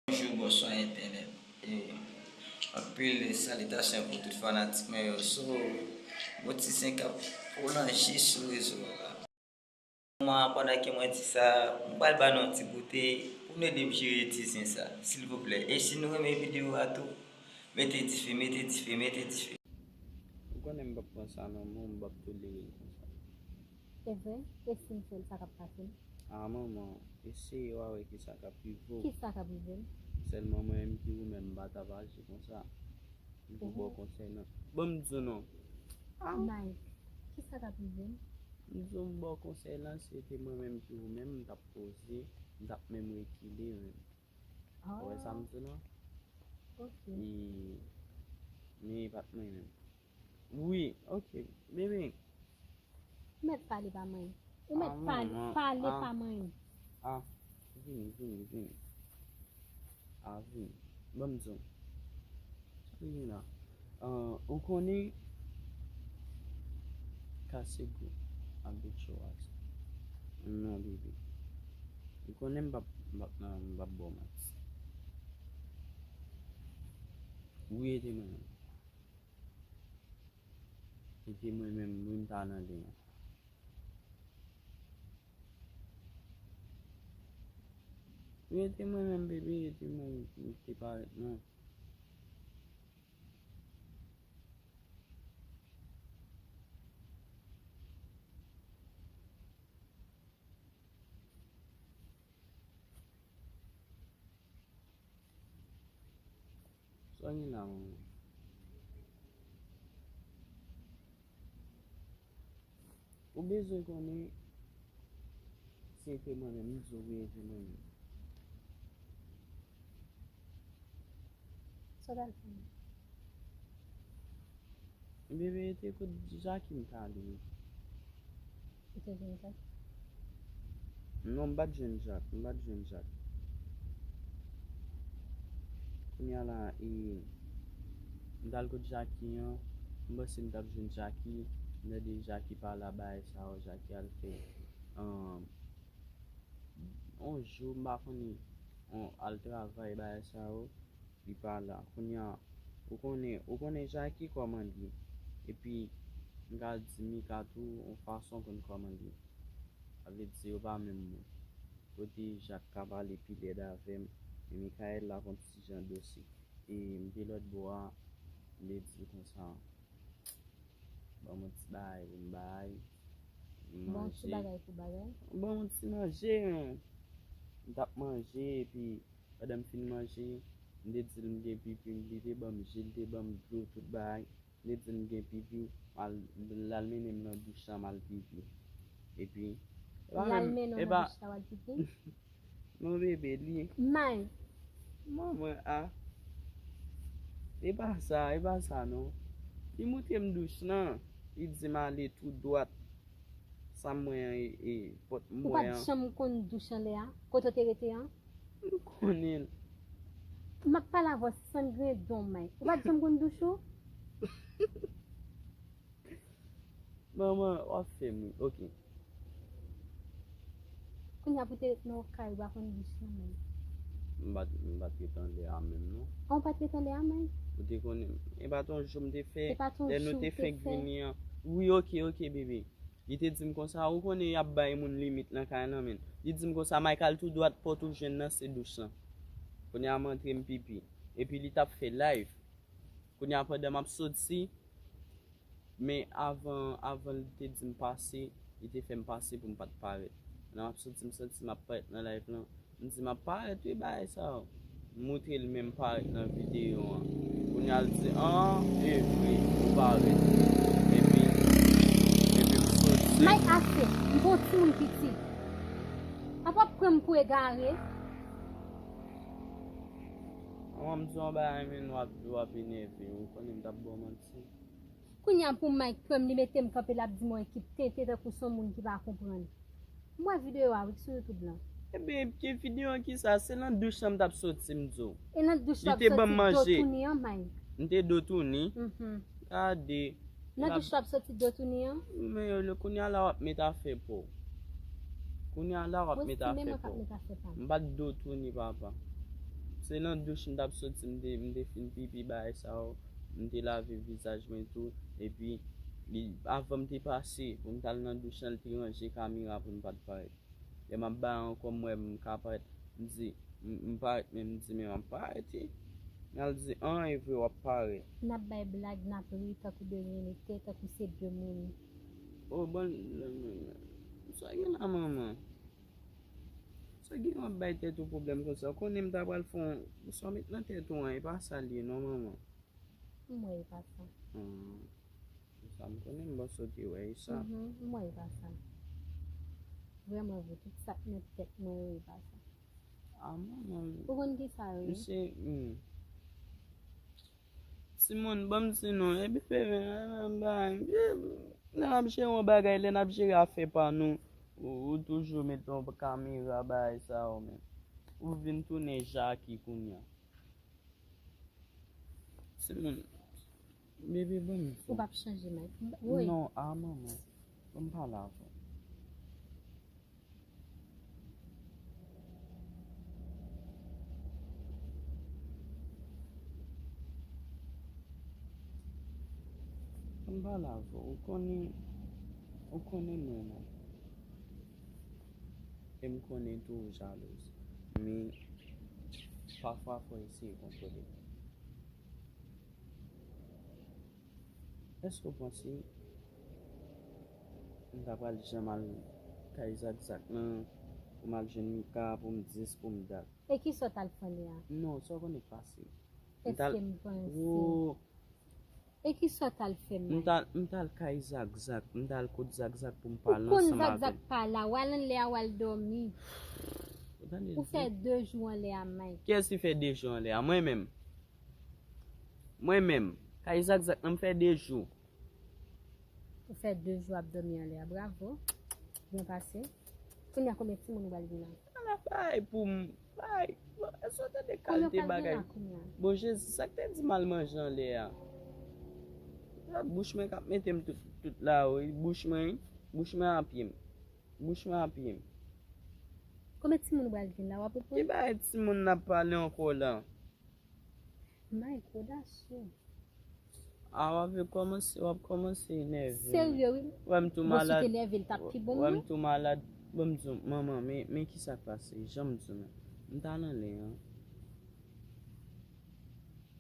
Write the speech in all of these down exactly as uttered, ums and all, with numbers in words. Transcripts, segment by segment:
Bonjou, bonswa entènèt. E anpil salitasyon pou tout fanatik mwen yo. So, bon ti zen k ap prolonje sou rezo a la. Mwen, pandan ke mwen di sa, mwen pral ba nou yon ti goute pou nou ede m jere ti zen sa, silvouplè. E si nou renmen videyo a tou, mete dife, mete dife, mete dife. Ou konnen m p ap pran sa nan men w, m p ap tolere l konsa. E vre? E si m fè l, sa k ap pase m? A manman, eseye w a wè kisa k ap rive w. Kisa k ap rive m? Sèlman mwen menm ki ou menm, m pa t ap aji konsa. M pou ba w konsèy nan. Ban m di w non. A. Mike, kisa k ap rive m? M di w m ba w konsèy lan, si se te mwen menm ki ou menm, m t ap poze, m t ap menm rekile menm. Ou wè sa m di w lan? Ok. E, men e pa t mwen menm. Wi, ok. Bebe. Ou mèt pale pa mwen. Ou mèt pale, pale pa mwen. A, vini, vini, vini. A, vini. Ban m di w. Sa ki gen la? Ah, ou konnen kase gou ap detwi w a sa. Non, bebe. Ou konnen m p ap, m p ap, m p ap ba w manti. Wi, e te mwen menm. E te mwen menm, wi, m ta nan liy an. Wi, e te mwen menm, bebe, e te mwen menm, m te parèt non. Sa gen la, manman? Ou bezwen konnen si e te mwen menm, m di w wi, e te mwen menm. Sa w t al fè? Bebe, e te kot Jackie m t ale wi. Ou te jwenn Jackie? Non, m pa t jwenn Jackie, m pa t jwenn Jackie. Kounye a la, e, m t al kot Jackie an, m panse m t ap jwenn Jackie, m tande Jackie pale a bagay sa yo, Jackie al fè, um, yon jou, m pa konnen, on, al travay, bagay sa yo, li pa la. Kounye a, ou konnen, ou konnen Jackie kòman l ye. Epi, m ka di Mika tou, yon fason konn kòman l ye. Sa vle di, yo pa menm moun. Kote Jacques ka pale pi lèd avè m, men Michael la konn ti jan dous. E m te lòt bò a, m te di l konsa, ban m yon ti bagay pou m bay. M manje. Ban w ti bagay pou bagay? Ban m yon ti manje, men. M t ap manje, epi pandan m fin manje, m te di l m gen pipi, li te ban m ji, li te ban m dlo, tout bagay. M te di l m gen pipi, m al, l al mennen m nan douch la, m al pipi. Epi, e pa menm, e pa. L al mennen w nan douch la, w al pipi? Non, bebe, li. May. Manman, a. E pa sa, e pa sa, non. Li montre m douch lan, li di m ale tou dwat. Sa m wè an, e, e, pòt m wè an. Ou pa t janm konn douch anlè a? Kote w te rete an? M konnen l. M ap pale avè w san grenn don, May. Ou pa t janm konn douch ou? Manman, w ap fè m ri. Ok. Kounye a pou te ret nan yon kay, ou pa konn douch lan menm. M pa t, m pa t ret anlè a menm, non. An, ou pa t ret anlè a menm? Ou te konnen, e pa t yon jou m te fè, lè nou te fenk vini an. Wi, ok, ok, bebe. Li te di m konsa, ou konnen y ap bay moun limit nan kay lan, men. Li di m konsa, Michael, tou dwat, pòt ou jwenn nan, se douch lan. Kounye a m antre m pipi. Epi li t ap fè live. Kounye a pandan m ap soti, men avan, avan li te di m pase, li te fè m pase pou m pa t parèt. Pandan m ap soti, m santi m ap parèt nan live lan. M di, "M ap parèt wi, bagay sa yo." M montre l men m parèt nan videyo an. Kounye a l di, "An, e vre, ou parèt." Epi, epi m soti. Mike, ase, m pa yon timoun piti. Apa w ap pran m pou egare? Manman, m di yon bagay, men w ap, w ap enève, ou konnen m t ap ba w manti. Kounye a pou Mike pran m, li mete m kanpe, l ap di m yon ekip tenten tankou s on moun ki pa konprann. M wè videyo a wi, k sou YouTube lan. Ebyen, ki videyo an kisa? Se nan douch lan m t ap soti, m di w. E nan douch w ap soti, do touni an, Mike? M te do touni. Mhm. Gade. Nan douch w ap soti, do touni an? Men yo, kounye a la w ap met afè pa w. Kounye a la w ap met afè pa w. M pa t do touni, papa. M Se nan douch m t ap soti, m te, m te fin pipi, bagay sa yo. M te lave vizaj mwen tou. Epi, li, avan m te pase pou m t al nan douch lan, li te ranje kamera pou m pa t parèt. Lè m ap bay ankò, m wè m ka parèt. M di, m, m parèt, men m di, men m ap parèt, wi. L al di, an, e vre, w ap parèt. N ap bay blag, n ap ri tankou de ren etè, tankou se de moun. O, bon, sa gen la, manman? Sa gen w ap bay tèt ou pwoblèm konsa? Ou konnen m ta pral fè yon, sa w met nan tèt ou an, e pa sa l ye, non, manman. M wè e pa sa. Hmm. Sa m konnen, m panse w te wè e sa. Mhm, m wè e pa sa. Vrèman vre, tout sa k nan tèt mwen yo, e pa sa. A, manman. Ou konn ki sa yo ye? Misye, hmm. Timoun, ban m di nou, epi bebe, nan bay, lè n ap jere yon bagay, lè n ap jere afè pa nou, ou, ou toujou met yon kamera, bagay sa yo, men. Ou vin tounen Jackie kounye a. Timoun, bebe, ban m di. Ou p ap chanje, Mike. Woy. Non, a manman. Ban m pale avè w. Ban m pale avè w. Ou konnen, ou konnen mwen, non. E m konnen tou ou jalouz. Men, pafwa, fò w eseye kontwole. Èske w panse m ta pral janm al kay Zakzak nan pou m al jwenn Mika, pou m dis, pou m dat? E kisa w t al fè lè a? Non, sa w konnen k pase. M t al, èske m panse? Wo, e kisa w t al fè, Mike? M t al, m t al kay Zakzak, m t al kot Zakzak pou m pale ansanm avè l. Ou konn Zakzak pa la, w al anlè a, w al dòmi. Ou tande l di? Ou fè de jou anlè a, Mike. Kiyès ki fè de jou anlè a? Mwen menm. Mwen menm. Kay Zakzak nan m fè de jou. Ou fè de jou ap dòmi anlè a. Bravo. Byen pase. Kounye a konbyen timoun ou pral gen la? Ala bay pou m. Bay. Bon, èske w tande kalite bagay? Bon, Jezi, sa k te di m al manje anlè a? Gad bouch mwen k ap mete m tout, tout la, wi. Bouch mwen, wi. Bouch mwen a pye m. Bouch mwen a pye m. Konbyen timoun ou pral gen la? W ap reponn? Ki bagay timoun n ap pale ankò la? Mike, odasye. A, w ap kòmanse, w ap kòmanse enève m. Serye, wi. Wè m tou malad. Bon, si w te nève l, t ap pi bon, wi. Wè m tou malad. Bon, m di w, manman, men, men ki sa k pase? Jan m di w, non. M t al anlè an.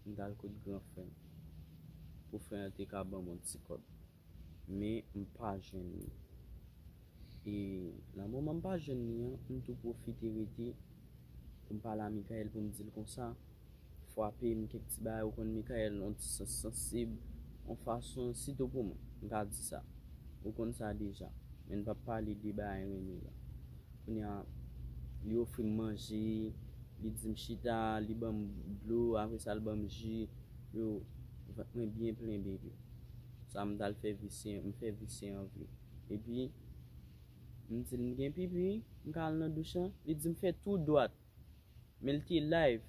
M t al kot gran frè m. Pou frè an te ka ban m yon ti kòb. Men m pa jwenn li. E nan moman m pa jwenn li an, m tou pwofite rete pou m pale a Mikaèl, pou m di l konsa, frape m kèk ti bagay, ou konn Mikaèl yon ti sans sansib, yon fason, sitou pou mwen, m ka di sa. Ou konn sa deja. Men n p ap pale de bagay renmen la. Kounye a, li ofri m manje, li di m chita, li ban m dlo, apre sa l ban m ji. Yo, vant mwen byen plen, bebe. Sa m t al fè visye, m fè visye an vre. Epi, m di l m gen pipi, m ka al nan douch lan. Li di m fè tou dwat. Men l te live.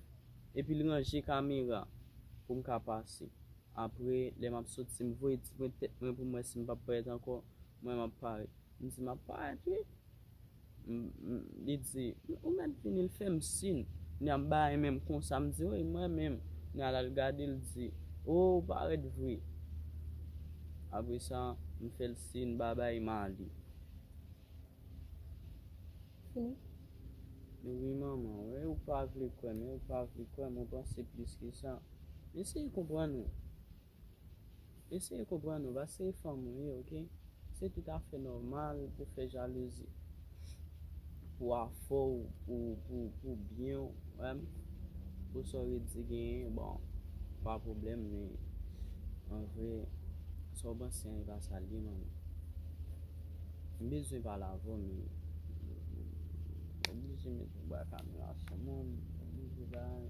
Epi l ranje kamera pou m ka pase. Apre, lè m ap soti, m voye ti pwent tèt mwen pou m wè si m p ap parèt ankò. Mwen, m ap parèt. M di, "M ap parèt, wi." M, m, li di, "Ou mèt vini," l fè m siy. Kounye a m bay menm konsa, m di, "Wi, mwen menm." Kounye a l al gade, l di, "O, ou parèt vre." Apre sa, m fè l siy, babay, m ale. Fini? Wi, manman, wi, ou pa vle kwè m, ou pa vle kwè m, ou panse plis ke sa. Eseye konprann ou. Eseye konprann ou, paske se fanm ou ye, oke? Se toutafè nòmal pou fè jalouzi. Pou afè w, pou, pou, pou byen w, wè m. Pou sa w redi genyen, bon, pa pwoblèm, men an vre, sa w panse an, e pa sa l ye, manman. M bezwen pale avè w, men oblije met yon bwa kamera sou mwen, oblije bay.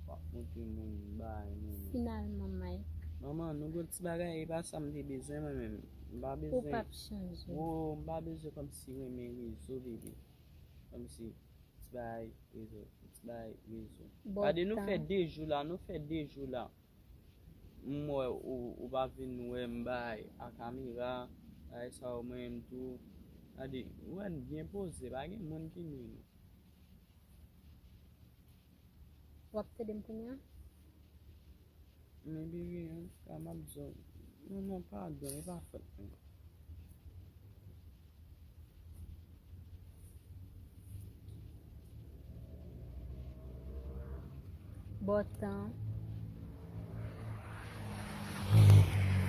W ap montre moun bagay nou menm. Finalman, Mike. Manman, nou gon ti bagay, e pa sa m te bezwen mwen menm. M pa bezwen. Ou p ap chanje. Wo, m pa bezwen kòmsi renmen rezo, bebe. Kòmsi ti bagay rezo, ti bagay rezo. Gade, nou fè de jou la, nou fè de jou la. M wè ou, ou pa vin wè m bay a kamera, bagay sa yo mwen menm tou. Gade, ou wè n byen poze, pa gen moun ki nwi nou. W ap tande m kounye a? Men bebe, antouka, m ap di w, non, non, padon, e pa fòt mwen. Bò tan,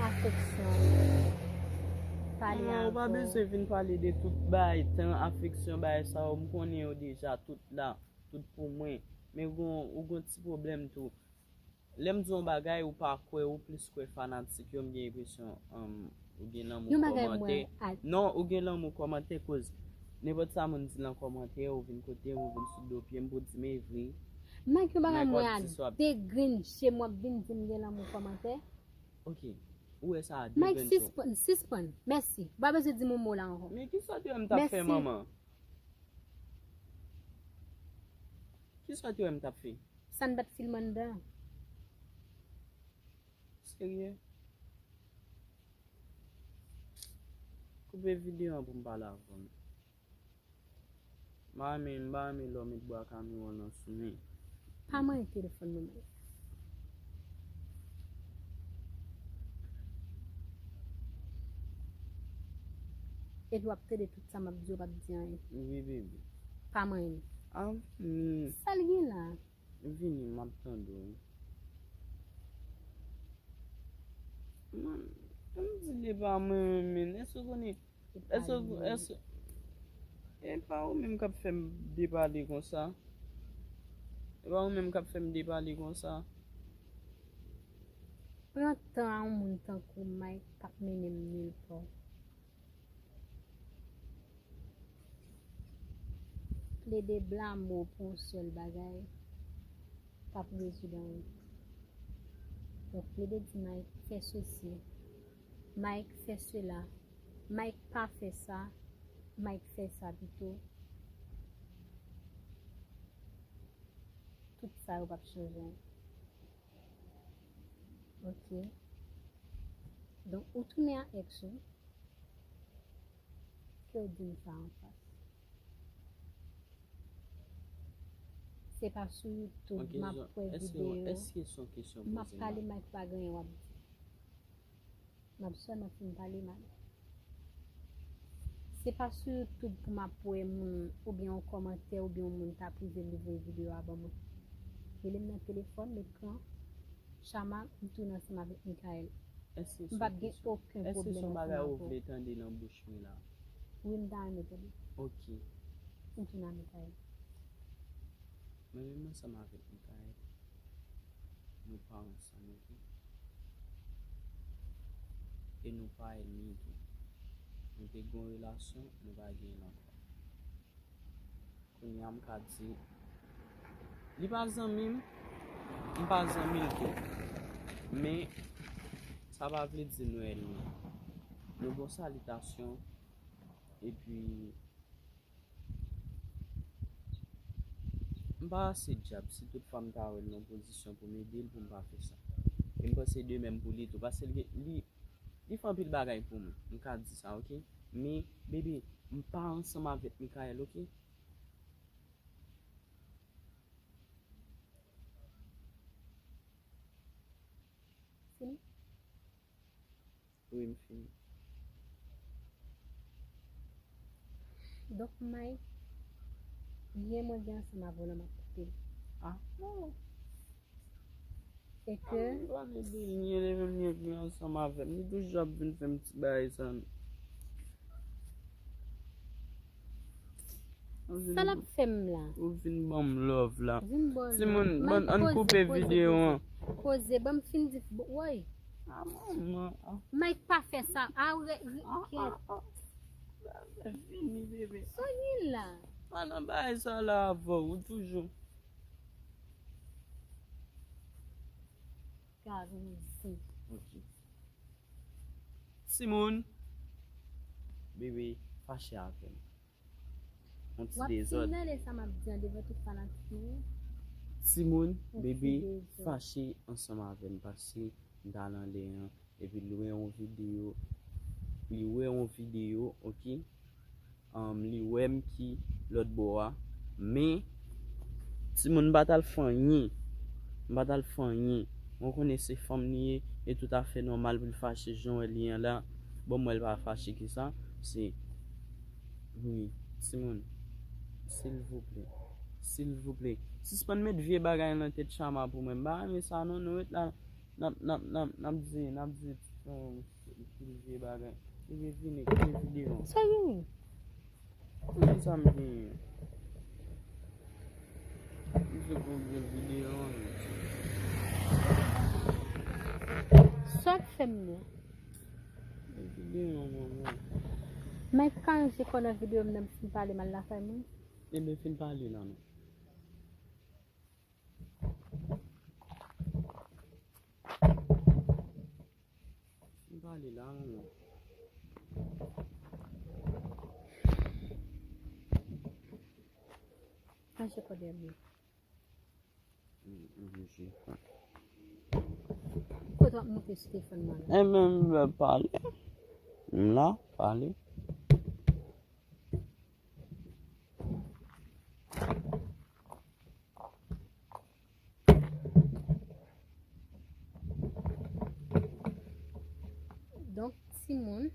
afeksyon, pale ankò. Non, ou pa bezwen vin pale de tout bagay, tan, afeksyon, bagay sa yo, m konnen yo deja, tout la, tout pou mwen. Men ou gon, ou gon ti pwoblèm tou. Lè m di yon bagay, ou pa kwè, ou plis kwè fanatik yo, m gen enpresyon, um, ou gen lanmou kòmantè. Non, ou gen lanmou kòmantè, koz nenpòt sa moun di lan kòmantè, ou vin kote m, ou vin sou do pye m pou di m e vre. Mike, yon bagay mwen a degrenn je m, w ap vin di m gen lanmou kòmantè. Ok, ou wè sa a degrenn je w. Mike, sispann, sispann. Mèsi. Ou pa bezwen di m yon mo la ankò. Men kisa w te wè m t ap fè, manman? Kisa w te wè m t ap fè? Sa n bat film anndan. Serye? Koupe videyo an pou m pale avè w. M pa renmen, m pa renmen lè w met bwa kamiwòl lan sou men. Pa manyen telefòn nan men. Epi w ap tande tout sa m ap di, w p ap di anyen. Wi, bebe. Pa manyen. Ah, hmm. Sa l gen la? Vini, m ap tande w. Man, ann di li pa mwen menm, men èske w konnen, èske, èske, e pa ou menm k ap fè m depale konsa? E pa ou menm k ap fè m depale konsa? Pran tan a yon moun tankou Mike k ap mennen m nilpò. Plede blame w pou yon sèl bagay p ap rezoud anyen. Donk, plede di Mike fè sesi, Mike fè sela, Mike pa fè sa, Mike fè sa pito. Tout sa yo p ap chanje anyen. Ok. Donk, ou tounen a èks ou. Ke w di m sa anfas. Se pa sou YouTube m ap wè videyo, m ap pale, Mike pa gen anyen w ap di. M ap sèlman fin pale, Mike. Se pa sou YouTube pou m ap wè moun, oubyen yon kòmantè, oubyen yon moun ta prive m li voye videyo a ban mwen. Rele m nan telefòn, m ekran, Chama, m tounen ansanm avèk Mikael. M p ap gen okenn pwoblèm ansanm avè w. Èske se yon bagay ou vle tande nan bouch mwen la? Wi, m ta renmen tande. Ok. M tounen a Mikael. Mwen menm ansanm avèk Mikael, nou pa ansanm, ok? E nou pa ènmi tou. Nou te gen yon relasyon, nou pa genyen l ankò. Kounye a m ka di, li pa zanmi m, m pa zanmi l tou. Men, sa pa vle di nou ènmi. Nou bon salitasyon, epi m pa ase dyab si tout fwa m ta wè l nan pozisyon pou m ede l, pou m pa fè sa. E m panse de menm pou li tou, paske li, li, li fè anpil bagay pou mwen. M ka di sa, ok? Men, bebe, m pa ansanm avèk Mikael, ok? Fini? Wi, m fini. Donk, Mike, lyen mwen gen ansanm avè w la, m ap koupe l. Ah, non. E ke... Ah, m pale de lyen, li menm lyen gen ansanm avè m. Li toujou ap vin fè m ti bagay sa. Sa l ap fè m la? Ou vin ban m love la. Vin ban m love. Timoun, ann koupe videyo an. Poze, ban m fin di, woy. Ah, manman. Mike pa fè sa. Ah, re, re, kèt. Fini, bebe. Sa w gen la? Pa nan bagay sa la avè w, ou toujou. Gad, ou zen. Ok. Timoun, bebe fache avè m. Yon ti dezòd. W ap fin rele sa m ap di an devan tout fanatik mwen yo? Timoun, bebe fache ansanm avè m, paske m t al anlè an, epi l wè yon videyo, li wè yon videyo, ok? Um, li wè m ki lòt bò a, men timoun pa t al fè anyen. M pa t al fè anyen. Mwen konnen se fanm li ye, e tout afè nòmal pou l fache jan w wè li an la. Bon, mwen l pa fache ki sa, se, wi, timoun, silvouplè, silvouplè, sispann met vye bagay nan tèt Chama pou mwen. M pa renmen sa non, nou ret la, n ap, n ap, n ap, n ap di, n ap di, Pil vye bagay. Ebyen vini, kite videyo an. Sa gen? Kisa m genyen? M se pou gel videyo an. Sa k fè m la? Gel videyo an, manman. Mike ka ranje kò nan videyo m nan, m fin pale m al lakay mwen. Ebyen fin pale la non. M pale la, manman. Manje kòdèm yo. M, m oblije. Kote w ap moute sou telefòn mwen la? Ebyen, m pale. M la, pale. Donk, timoun,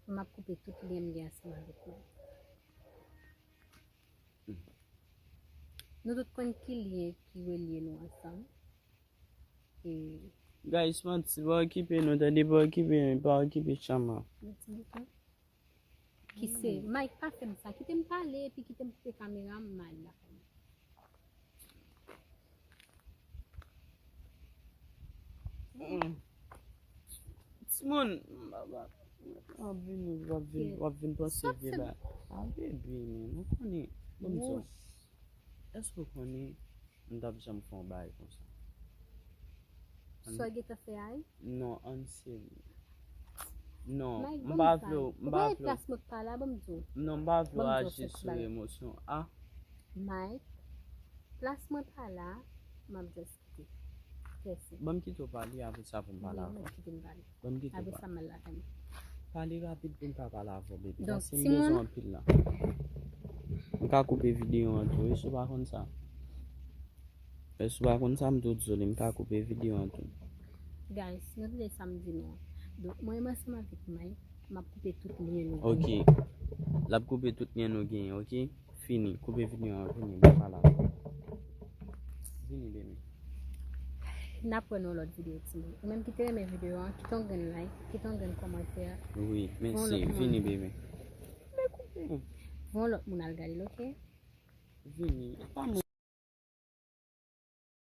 m ap koupe tout lyen m gen ansanm avèk nou. Nou tout konn ki lyen ki relye nou ansanm. E guys, manti, pa okipe nou, tande, pa okipe, pa okipe Chama. Mèsi bouton. Ki se, Mike, pa fè m sa. Kite m pale, epi kite m koupe kamera m, m al la. Mm. Timoun, m, m, m ap vin, w ap vin, w ap vin panse vye bagay. A bebe, men, nou konnen. Bon, m di w. Èske w konnen m t ap janm fè yon bagay konsa? Sa w gentan fè a wi? Non, ann serye. Non, m pa vle w, m pa vle w. Plas mwen pa la, ban m di w. Non, m pa vle w aji sou emosyon. A. Mike, plas mwen pa la, m ap just kite. Kèse. Ban m kite w pale, apre sa pou m pale avè w. Wi, kite m pale. Ban m kite w pale. Apre sa, m al lakay mwen. Pale rapid pou m ka pale avè w, bebe. Paske m bezwen w anpil la. M ka koupe videyo an tou, wi, si w pa konn sa. Èske w pa konn sa, m tou dizole, m ka koupe videyo an tou. Guys, nou tande sa m di nou an. Donk, mwen menm ansanm avèk Mike, m ap koupe tout lyen nou genyen. Ok. L ap koupe tout lyen nou genyen, ok? Fini. Koupe videyo an, vini, m pa la. Vini, bebe. N ap wè nan lòt videyo, timoun. Ou menm ki te renmen videyo an, kite yon grenn like, kite yon grenn kòmantè. Wi, mèsi. Vini, bebe. Men koupe. Yon lòt moun al gade l, ok? Vini. E pa mwen.